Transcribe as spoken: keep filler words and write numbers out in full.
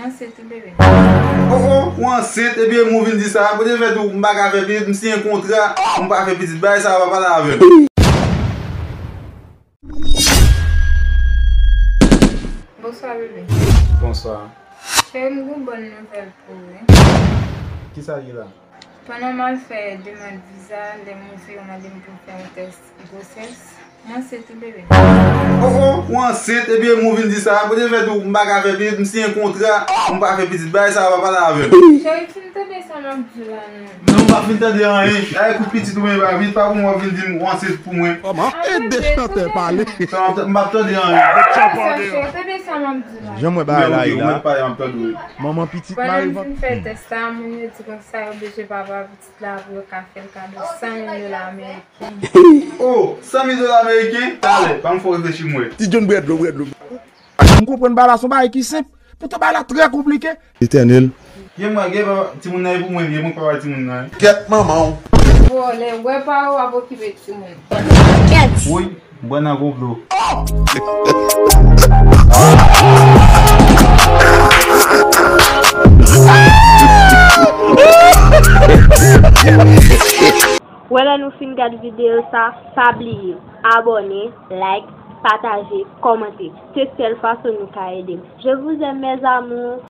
Ansent wi, bebe. Oh, oh, ou ansent, epi e mwen ou vin di sa. Kote fè tou, m pa ka fè pitit, m siyen kontra, m pa fè pitit. Bagay sa a pa pale avè m. Bonswa, bebe. Bonswa. Cheri, m gen yon bòn nouvèl pou ou, wi. Kisa l ye la? Pandan m al fè demann viza, lè m rive, yo mande m pou m fè yon tès gwosès. M ansent wi, bebe. Oh, oh, ou ansent, epi e mwen ou vin di sa. Kote fè tou, m pa ka fè pitit, m siyen kontra, m pa fè pitit. Bagay sa a pa pale avè m. Cheri, fin tande sa m ap di w la, non. Non, m pa fin tande anyen. Ay, kout pitit ou menm, pa vin, pa pou mwen vin di m ou ansent pou mwen. Kòman? Ede chantè pale. Sa m ap t-, m p ap tande anyen. Cheri, tande sa m ap di w la. Jan mwen bagay la ye la. Manman pitit mare vant. Pandan m fin fè tès la, moun yo di konsa yo bezwen papa pitit la pou yo ka fè l kado san mil dola ameriken. Oh, san mil dola ameriken? Talè, ban m fè w reflechi m wè. Ti John, bwè dlo, bwè dlo. M konprann bagay la, se yon bagay ki senp. Poutan bagay la trè konplike. Etènèl. Ye mwen, gen papa, timoun nan e pou mwen li ye, mwen k papa timoun nan. Kèt manman w. Vòlè, wè pa w ap okipe timoun. Kèt. Woy, m pran nan konplo. Wè lè nou fin gad videyo sa, pa bliye abòne, like, pataje, kòmante. Se sèl fason nou ka ede m. Je vous aime, mes amours.